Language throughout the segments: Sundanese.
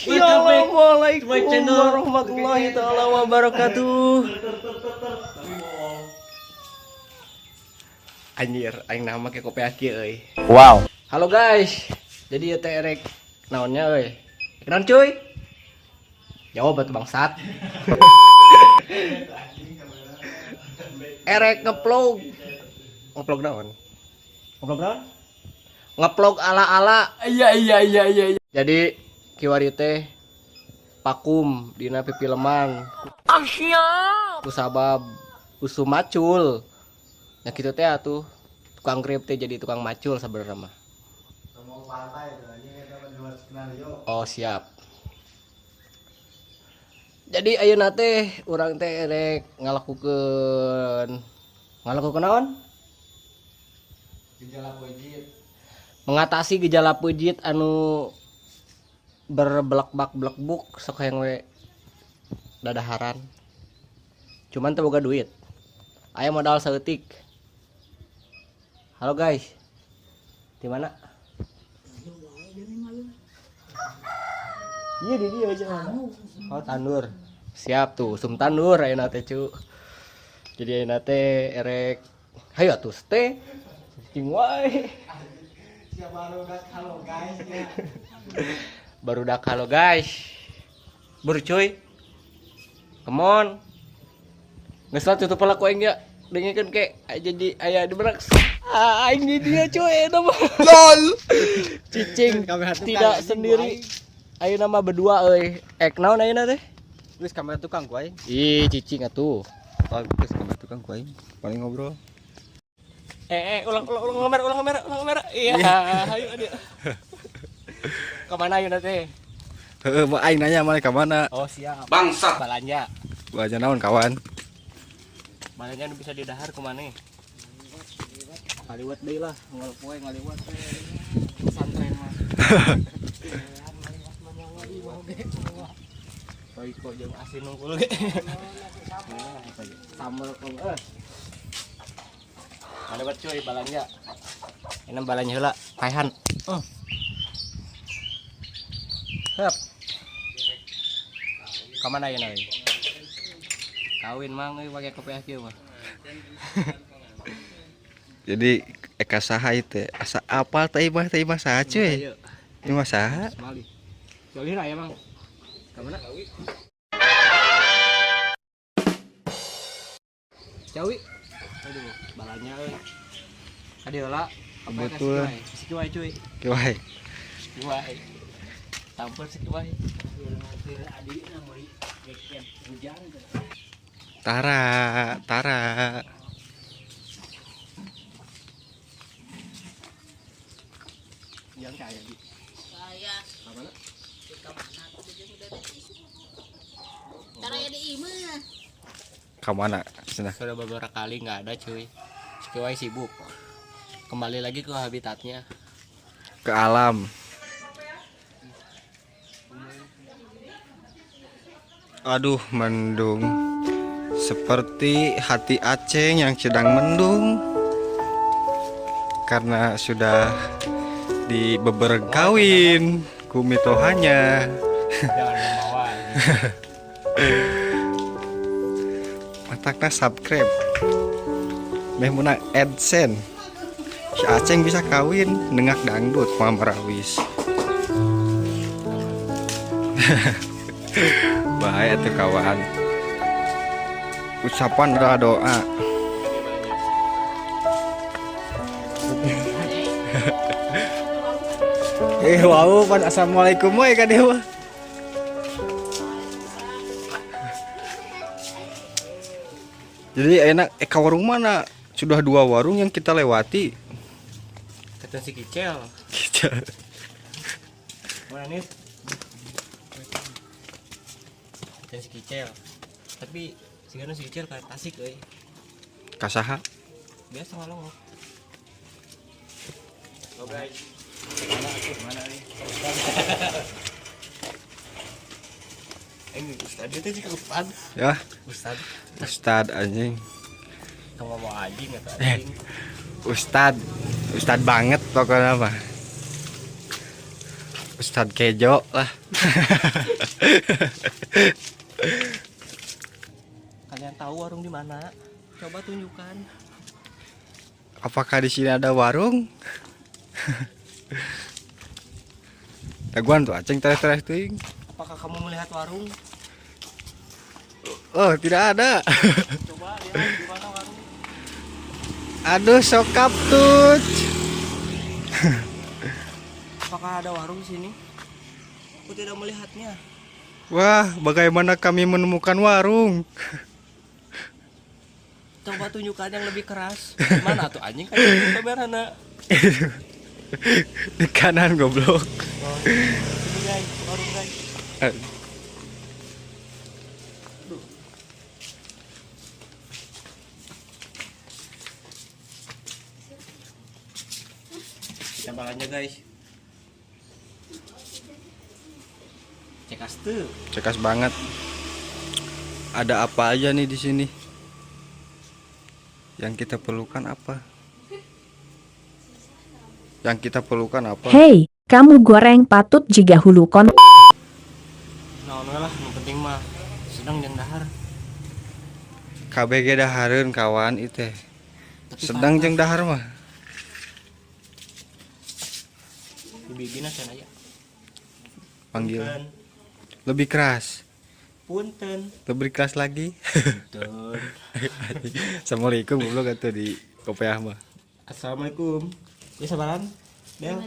Assalamualaikum warahmatullahi taala wabarakatuh. Anjir, aing nama ke kopi aki euy. Wow. Halo guys. Jadi ya teh erek naonnya euy. Naon cuy? Jawab batu bangsat. Erek ngeplog. Ngeplog naon? Ngeplog naon? Ngeplog ala-ala. Iya. Jadi kiwari teh pakum dina pipilman. Kusabab usum macul. Nah kitu teh atuh tukang grab teh jadi tukang macul sabenerna mah. Oh siap. Jadi ayeuna teh urang teh rek ngalakukeun naon? Gejala peuncit. Mengatasi gejala peuncit anu berbelak-bak-belekbuk sok hayang we dadaharan. Cuman teu boga duit. Aya modal saeutik. Halo guys. Di mana? Iya di dia aja. Oh tandur. Siap tuh, usum tandur ayeuna teh cu. Jadi ayeuna teh erek hayu atuh teh. Cing wae. Halo guys. Barudak halo guys. Bur cuy. Come on. Geus lah tutup lah ku aing ya. Dengekeun ke jadi aya di berak. Ah, aing di dia cuy eta mah. LOL. Cicing tidak sendiri. Ayeuna mah berdua euy. Ek naon ayeuna teh? Geus kamera tukang ku aing. Ih, cicing atuh. Oh, geus kamera tukang ku aing. Paling ngobrol. Ulang ulang ulang kamera, ulang kamera, ulang kamera. Iya, ayo ayo. Kemana ayeuna teh? Heeh, mah aing nanya mana ka mana? Oh, siap. Bangsat. Balanja. Balanja naon kawan? Balanja nu bisa didahar kumaha? Ngaliwat deui lah, unggal poe ngaliwat we. Pesantren mah. Royco jeung asin nungkul ge. Sambel kok. Ngaliwat cuy balanja. Ini balanja heula, paehan. Hup. Ka mana ayeuna euy? Kawin mang euy pake kopiah kieu mah. Jadi eka saha ieu teh? Asa apal teh imah saha cuy? Ayo. Imah saha? Semali. Jolih aya mang. Ka mana? Cawi. Aduh, balanya euy. Ka dieu heula. Kebetulan. Siki wae cuy. Kieu wae. Siki wae. Tampil siki wae. Tara, Tara. Yang kaya di. Saya Ka mana? ka mana tuh jadi udah Tara ya di imah. Ka mana? Cenah. Sudah beberapa kali nggak ada cuy. Siki wae sibuk. Kembali lagi ke habitatnya. Ke alam. Aduh, mendung. Seperti hati Aceng yang sedang mendung. Karena sudah dibeber kawin ku mitohanya. Jangan membawa. Matakna subscribe. Meh meunang AdSense. Si Aceng bisa kawin nengak dangdut mah merawis. Bahaya tuh kawan. Ucapan adalah doa. Wow, pan assalamualaikum we ka dewa. Jadi enak ka warung mana? Sudah dua warung yang kita lewati. Kata si Kicel. Kicel. Mana nih? Kata si Kicel. Tapi sigana si Kicel ka Tasik euy. Kasaha? Biasa ngalongok. Oh guys. Mana atuh mana euy? Ini ustad itu juga ustad. Ya. Ustad. Ustad anjing. Kamu mau anjing atau anjing? Ustad. Ustad banget pokoknya mah. Ustad Kejo lah. Kalian tahu warung di mana? Coba tunjukkan. Apakah di sini ada warung? Daguan tuh aceng tereh-tereh teuing. Apakah kamu melihat warung? Oh, tidak ada. Coba lihat di mana warung. Aduh, sokap tuh. Apakah ada warung di sini? Aku tidak melihatnya. Wah, bagaimana kami menemukan warung? Coba tunjukkan yang lebih keras. Mana tuh anjing kan kamerana. Di kanan goblok. Oh, sini guys, warung guys. Kita belanja guys. Cekas tuh. Cekas banget. Ada apa aja nih di sini? Yang kita perlukan apa? Yang kita perlukan apa? Hei, kamu goreng patut jika hulu kon. Nah, lah, yang penting mah sedang jeung dahar. KBG dahareun kawan itu. Sedang jeung dahar mah. Bibina cenah ya. Panggil. Lebih keras. Punten. Lebih keras lagi. Punten. Assalamualaikum goblok atuh di kopiah mah. Assalamualaikum. Ya sabaran. Del.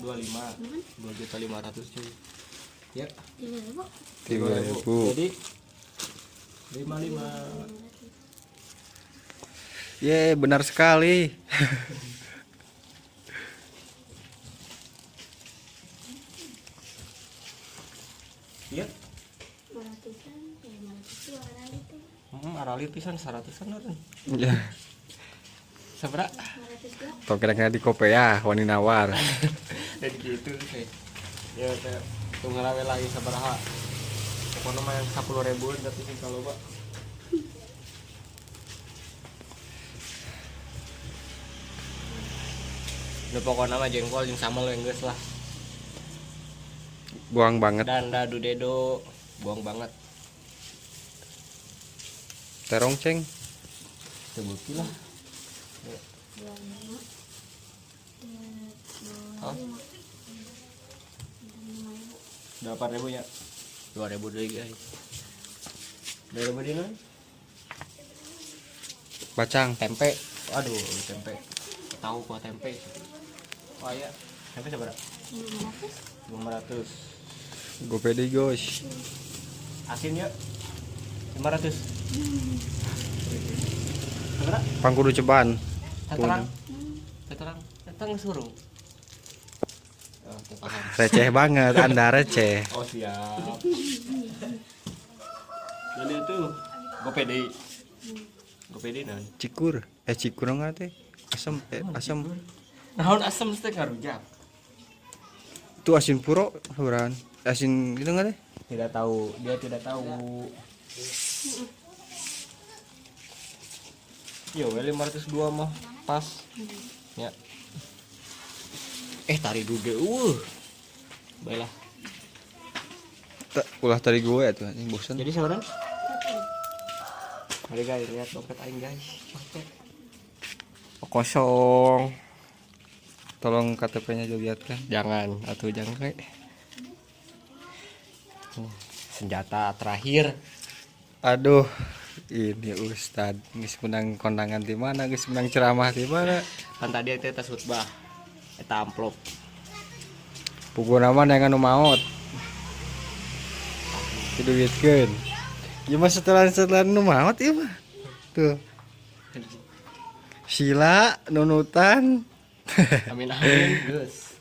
25. 25. 2.500.000 cuy. Ya. 3.000. Jadi 55. Ye, benar sekali. Iya. Aralit pisan 100-an eureun. Ya. Sabra. Tong kira-kira di kopiah wani nawar. Dan gitu sih. Ya teh tunggal we lagi sabaraha. Pokoknya mah yang 10 ribuan tapi sih kalau Pak. Udah pokoknya mah jengkol jeung sambal yang geus lah. Buang banget. Dan dadu dedo buang banget. Terong ceng. Sebuti lah. Oh. 8.000 ya. 2.000 deui guys. 2.000 deui naon? Bacang. Tempe. Aduh, tempe. Tahu kuah tempe. Oh iya, tempe sabaraha? 500. Gope deui guys. Asin ya. 500. Sabaraha? Pangkudu ceban. Teterang. Teterang. Tetang surung. Oh, paham. Receh banget, Anda receh. Oh siap. Dan itu gope deui. Gope deui naon? Cikur. Cikur enggak teh? Asem, asem. Naon asem teh ngarujak? Itu asin puro, heran. Asin gitu enggak teh? Tidak tahu, dia tidak tahu. Yo, 502 mah pas. Ya. Tari duge Baiklah. Ulah tari gue tuh anjing bosan. Jadi sekarang mari guys, lihat dompet aing guys. Dompet. Oh, kosong. Tolong KTP-nya dilihatkan. Jangan, atuh jangan kayak. Senjata terakhir. Aduh, ini Ustad geus menang kondangan di mana, geus menang ceramah di mana. Kan tadi teh tas khutbah. Eta amplop. Pukul nama yang anu maot. Diduitkeun. Ieu mah setelan-setelan nu maot ieu mah. Tuh. Sila nunutan. Amin amin, geus.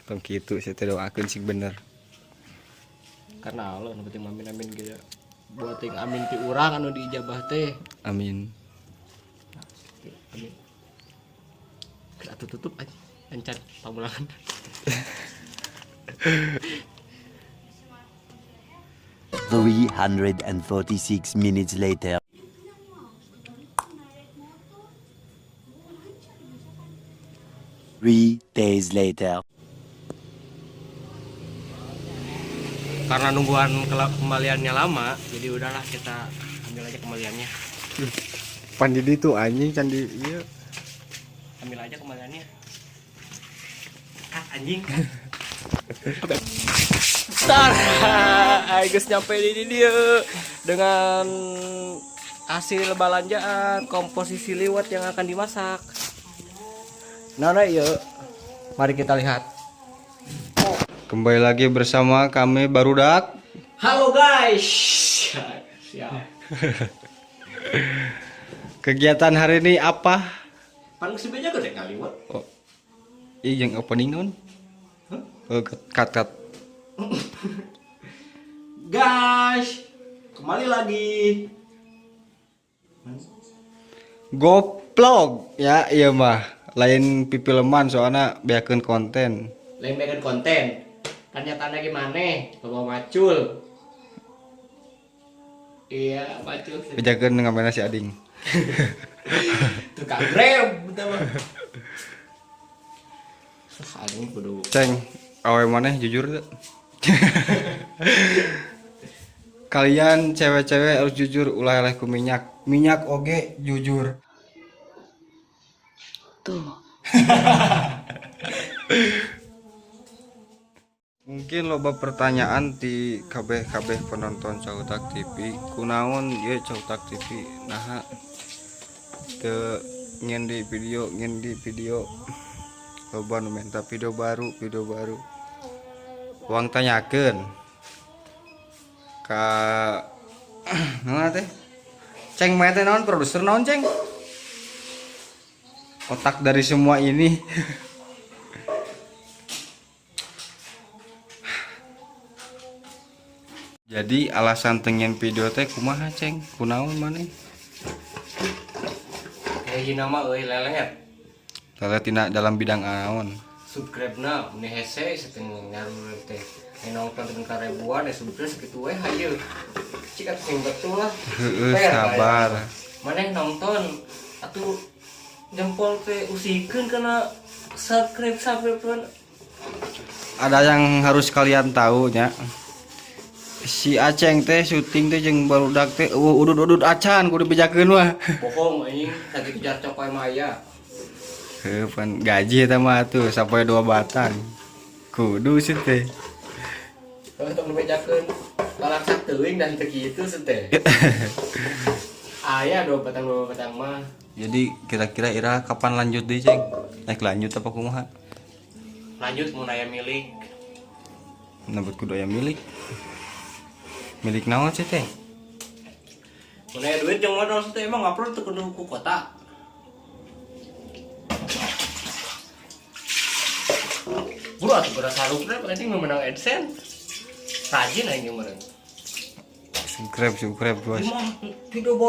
Tong kitu saya teh doakeun sing bener. Karena Allah nu penting amin amin ge. Buat ting amin ti urang anu diijabah teh. Amin. Nah, amin. Atuh tutup aja. Encan pamulangan. 346 minutes later. 3 days later. Karena nungguan kembaliannya lama, jadi udahlah kita ambil aja kembaliannya. Pan di itu anjing can di ieu. Ambil aja kembaliannya. Ah, anjing. Tar, aing geus nyampe di dieu dengan hasil belanjaan komposisi liwet yang akan dimasak. Nah, yuk. Mari kita lihat. Kembali lagi bersama kami Barudak. Halo guys. Siap. Kegiatan hari ini apa? Pan geus beja gede ngaliwet. Oh. Ih, yang opening non? Oh, cut, cut. Guys, kembali lagi. Goplog ya, iya mah. Lain pipilman soalnya beakeun konten. Lain bikin konten. Ternyata gimana? Bawa macul. Iya, macul. Bejakeun ngamena si Ading. Tukang grab, bentar mah. Ah, anjing kudu. Ceng, awe maneh jujur teu? Kalian cewek-cewek harus jujur, ulah eleh ku minyak. Minyak oge jujur. Tuh. Mungkin loba pertanyaan di kabeh-kabeh penonton Cautak TV, kunaon ieu Cautak TV naha teu ngeun di video, ngeun di video. Loba nu minta video baru, video baru. Urang tanyakeun ka naon teh? Ceng mah teh naon, produser naon, Ceng? Otak dari semua ini. Jadi alasan tengen video teh kumaha, Ceng? Kunaon maneh? Kayak gini mah euy, lelet. Lelet tina dalam bidang naon? Subscribe-na meni hese setengah nyarur teh. Ini nonton dengan ribuan ya, subscribe segitu we hayu. Cik atuh sing betul lah. Heeh, Fair, sabar. Maneh nonton atuh jempol teh usikeun kana subscribe subscribe kan. Ada yang harus kalian tahu nya. Si Aceng teh syuting teh jeung barudak teh eueuh udud-udud acan kudu bejakeun mah. Bohong anjing, lagi kejar cokoy maya. Heuh, pan gaji eta mah tuh sampai 2 batang. Kudu sih teh. Kalau tong dibejakeun balaksak teuing dan teu kitu sih teh. Aya 2 batang 2 batang mah. Jadi kira-kira ira kapan lanjut deui, Ceng? Naik lanjut apa kumaha? Lanjut mun aya milik. Nabut kudu aya milik. Milik naon sih teh? Mun aya duit jeung modal sih teh, emang upload teu kudu ku kota. Buru atuh geura subscribe anjing nu menang AdSense. Rajin aing meureun. Subscribe, subscribe bos. Gimana? Video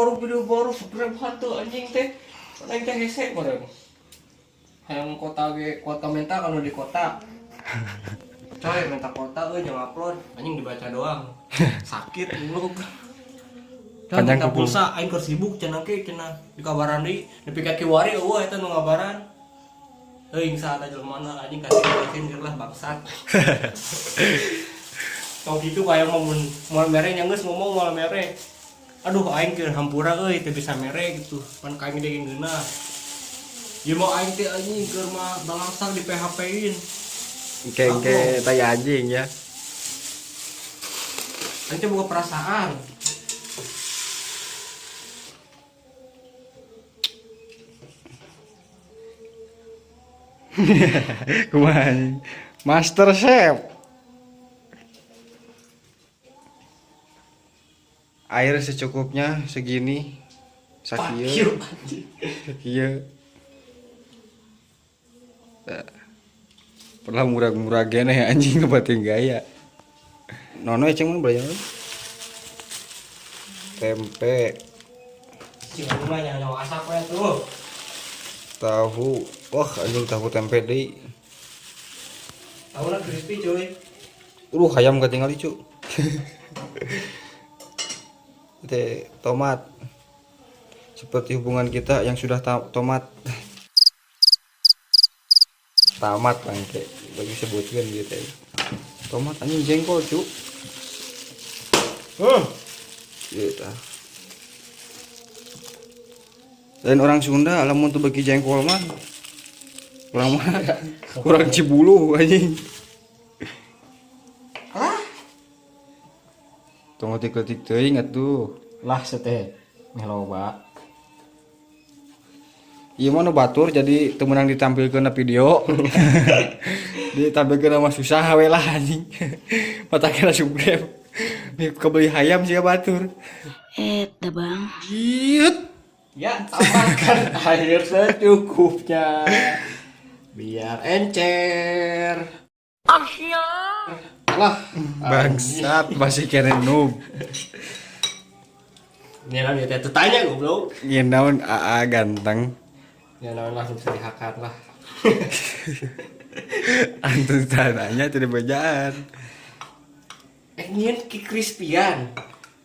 baru subscribe hatu anjing teh. Aing teh hese meureun. Hayang kota ge kuota menta kalau di kota. Coy, minta kota euy jangan upload, anjing dibaca doang. Sakit goblok. Coy, Panjang minta kuku. pulsa aing keur sibuk cenah ke cenah dikabaran deui nepi ka kiwari eueuh eta nu ngabaran. Euy saat aja mana anjing kasih kasih lah bangsat. Tau gitu kayak mau mau mere nya geus ngomong mau mere. Aduh aing keur hampura euy teu bisa mere gitu. Pan ka aing deui ngeunah. Ieu mau aing teh anjing keur mah balangsak di PHP-in. Engke engke tai anjing ya. Aing teh boga perasaan. Kumaha anjing? Master Chef. Air secukupnya segini. Fuck Sakieu. you, anjing. Sakieu. Eh, pernah murah-murah gene anjing kebating gaya. Nono ceng mana belanja? Tempe, Cing mah nyawa asap we tuh. Tahu. Wah, anjing tahu tempe deui. Tahunya crispy cuy. Hayam ketinggalan cu. Teh tomat. Seperti hubungan kita yang sudah tomat. Tamat bangke, bagi sebutkan gitu ya. Tomat anjing jengkol cu. Ieu tah. Lain orang Sunda lamun teu beuki jengkol mah. Urang mah kurang Cibuluh anjing. Ah. Tong letik-letik teuing atuh. Lah seteh. Meh loba. Ieu mah nu batur jadi teu meunang ditampilkeun na video. Ditampilkeun mah susah we lah anjing. Mata kena subscribe. Nih kebeli hayam sih batur. Eta bang. Iut. Ya, tambahkan air secukupnya. Biar encer. Lah, Bangsat masih kene noob. ini naon ya teh tanya goblok. Ieu naon AA ganteng. Ya naon langsung bisa dihakan lah. Antum tananya tidak bejaan. Nyieun ki crispyan.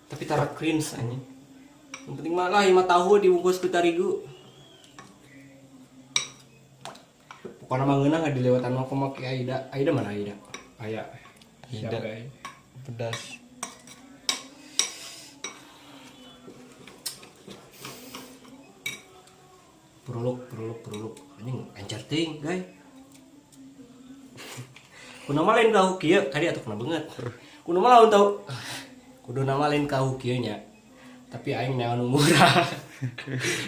Tapi tara cringe anjing. Yang penting mah lah 5 tahu dibungkus ku tarigu. Pokoknya mah ngeunah nggak dilewatan mah kumaha ki Aida. Aida mana Aida? Aya. Aida. Siap, guys. Pedas. Peruluk, peruluk, peruluk. Anjing encer ting, guys. Kudu mah lain tahu kieu, kadi atuh kena banget. Kudu mah lamun tahu. Kudu nama lain tahu kieu nya. Tapi aing neangan nu murah.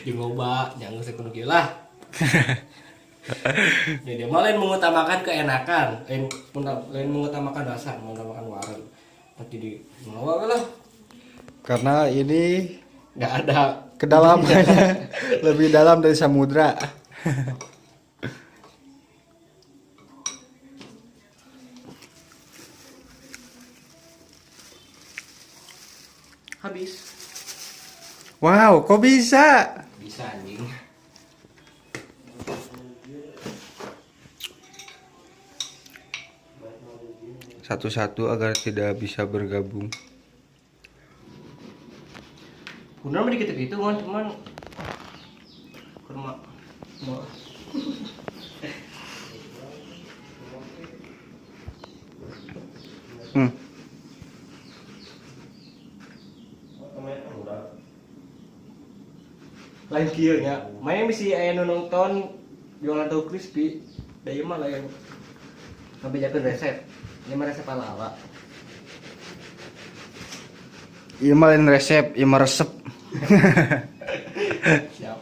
Jeung loba, nya geus kudu kieu lah. Jadi mah lain mengutamakan keenakan, lain mengutamakan rasa, mengutamakan warna. Tapi di loba lah. Karena ini nggak ada kedalamannya lebih dalam dari samudra. Habis. Wow, kok bisa? Bisa anjing. Satu-satu agar tidak bisa bergabung. Bener mah dikit-gitu kan, cuman kurma. Mau. Lain kieu nya. Main bisi aya nu nonton jualan tahu crispy, da ieu mah lain ngabejakeun resep. Ieu mah resep ala-ala. Ieu mah lain resep, ieu mah resep. Siap.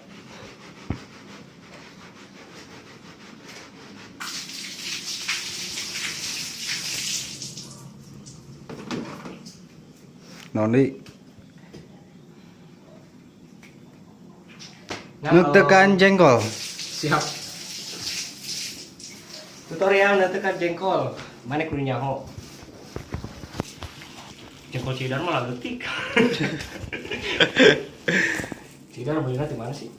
Noni. Nah, Nutekan jengkol. Siap. Tutorial nutekan jengkol. Mana kudu nyaho? Jengkol Cidar malah leutik. Cidar belinya di mana sih?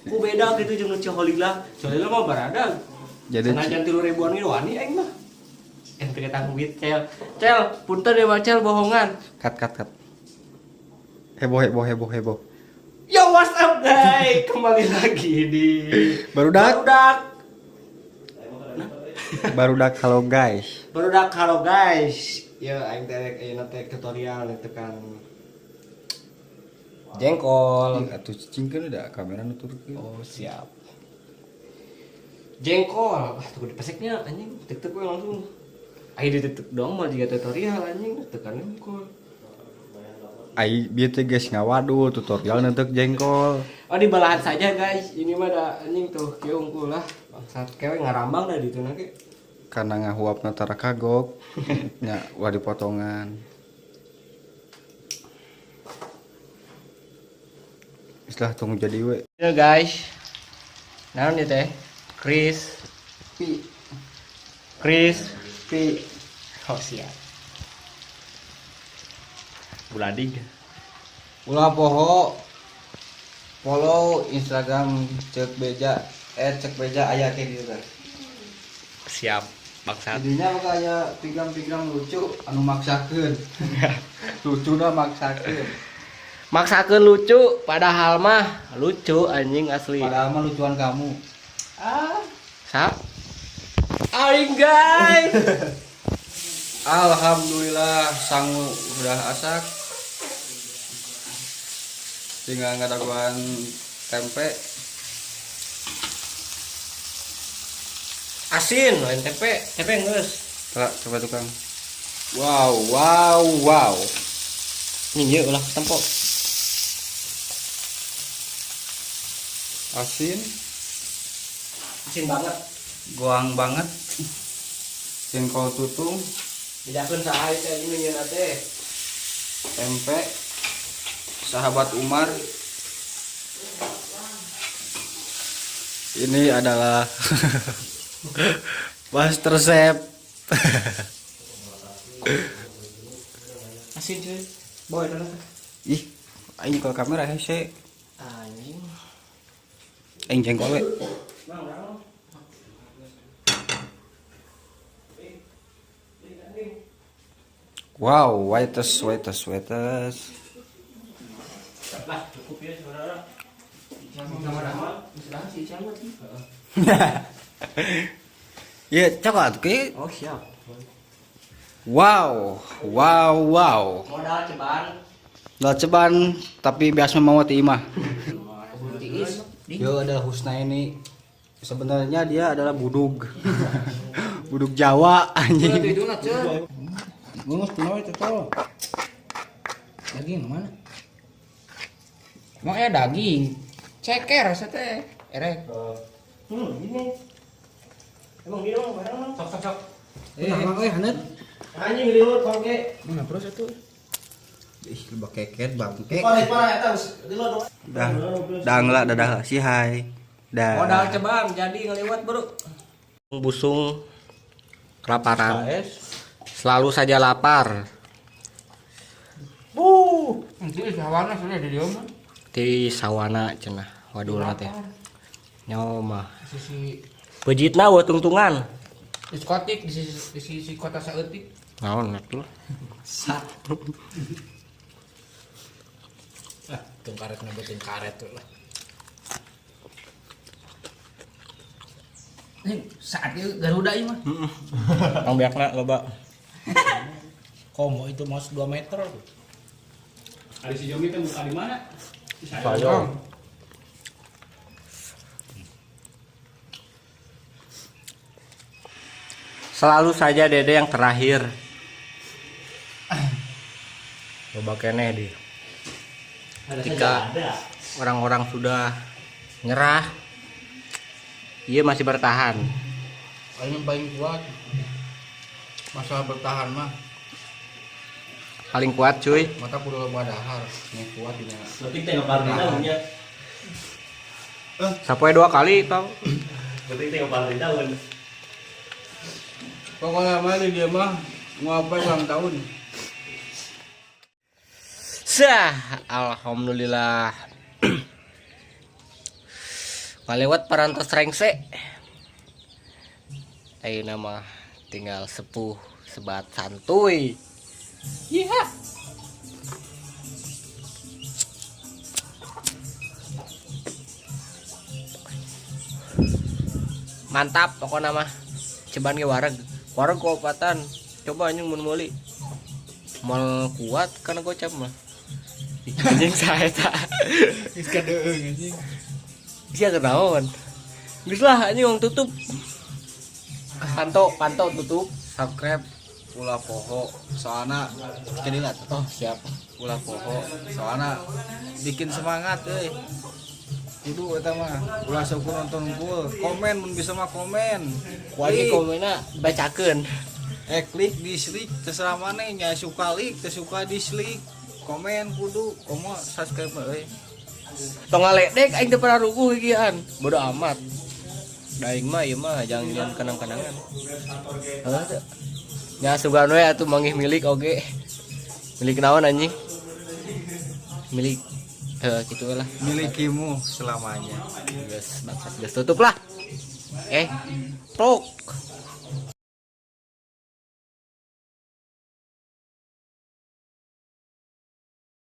Ku beda gitu jeung nu Ciholila. Ciholila mah baradag. Jadi senajan 3.000-an ge wani aing mah. Ente ketang duit cel. Cel, punten ya Bang Cel bohongan. Cut cut cut. Heboh heboh heboh heboh. Yo what's up guys, kembali lagi di Barudak. Barudak. Barudak halo guys. Barudak halo guys. Ya aing teh ayeuna teh tutorial tekan jengkol. Ih, atuh cicing kan udah kamera nuturkeun. Oh siap. Jengkol, ah tunggu dipeseknya anjing, tek-tek we langsung. Ayo ditetek dong mau juga tutorial anjing, tekan jengkol. Ai bieu teh geus ngawadu tutorial neuteuk jengkol. Oh dibelahan saja guys, ini mah da anjing tuh kieu unggul lah. Bangsat kewe ngarambang dah ditu na ge. Karena ngahuapna tara kagok. Nya ulah dipotongan. Istilah tunggu jadi we. Ya guys. Naon ieu teh? Chris Pi Chris pi Oh siap. Buladig. Ulah poho follow Instagram Cek Beja, Cek Beja aya ke dieu teh. Siap, bangsat. Jadinya mah aya pigram-pigram lucu anu maksakeun. Lucuna maksakeun. Maksakeun lucu padahal mah lucu anjing asli. Padahal mah lucuan kamu. Ah, sa. Aing guys. Alhamdulillah, sangu udah asak, tinggal ngadaguan tempe. Asin lain tempe, tempe geus. Coba, coba, tukang. Wow, wow, wow. Nih, ieu ulah tempo. Asin. Asin banget. Goang banget, jengkol tutung. Bejakeun saha teh ini nyeuna teh? Tempe sahabat Umar. Ini adalah Master Chef. Asin, cuy. Boy, dah. Ih, aing ke kamera hese. Anjing. Aing jengkol we. Mang, mang. Wow, whites, whites, whites. Lah, cukup ya sebenarnya. Sama-sama. Si Ical mah. Ya, coklat ke. Oh, siap. Wow. Modal ceban. Lah, ceban, tapi biasa mau ti imah. Tiis. Dia ada Husna ini. Sebenarnya dia adalah budug. Budug Jawa, anjing. Itu na, cuy. Ngus kunaon itu tuh? Daging mana? Emang ya daging. Ceker rasa teh. Erek. Gini. Emang gini mah barang mah. Sok, sok, sok. Eh, emang euy haneut. Anjing liwet bangke. Mana terus itu? Ih, lebah keket bangke. Parah parah eta geus liwet. Dah, dang lah, dadah lah. Si hai. Dah. Modal ceban jadi ngeliwat, Bro. Busung kelaparan. Selalu saja lapar. Itu sawana sudah di dia mah. Di sawana cenah. Waduh lah teh. Nyawa mah. Sisi Pejitna euweuh tungtungan. diskotik di sisi kota saeutik. Naon atuh? Ah, tung karet nyebutin karet tuh lah. Nih, saat itu Garuda ini mah. Kang beakna loba. Komo itu mau 2 meter tuh. Ada si Jomi teh buka di mana? Sayang. Selalu saja Dede yang terakhir. Loba keneh di. Ketika orang-orang sudah nyerah, ia masih bertahan. Paling paling kuat. Masalah bertahan mah, Paling kuat, cuy. Mata kudu loba dahar, yang kuat dina. Penting teh ngapalin daunnya. Sapoe dua kali tau. Penting teh ngapalin daun. Pokoknya mah di dia mah ngapain ulang tahun. Sah, alhamdulillah. Kalewat parantos rengse. Ayeuna mah tinggal sepuh sebat santuy. Iya. Mantap pokoknya mah. Ceban ge wareg. Wareg kuopatan. Coba anjing mun meuli. Moal kuat karena gocap mah. Anjing saya tak. Geus kadeung anjing. Sia kenaon. Geus lah anjing, wong tutup. Panto, panto tutup. Subscribe ulah poho soalna jadi. Oh, siap. Ulah poho soalna bikin semangat euy. Kudu eta mah, ulah sok nonton full, komen mun bisa mah komen. Ku aing Klik. Komenna dibacakeun. Eh, klik dislike terserah maneh nya, suka like teu suka dislike, komen kudu, komo subscribe mah euy. Tong ngaledek, aing teu pernah ruguh ikian. Bodo amat. Da aing mah ieu mah jangan kenang-kenangan. Heuh teu. Nya sugan we atuh manggih milik oge. Milik naon, anjing? Milik heuh kitu lah. Milikimu selamanya. Geus bangsat, geus tutup lah. Eh, prok.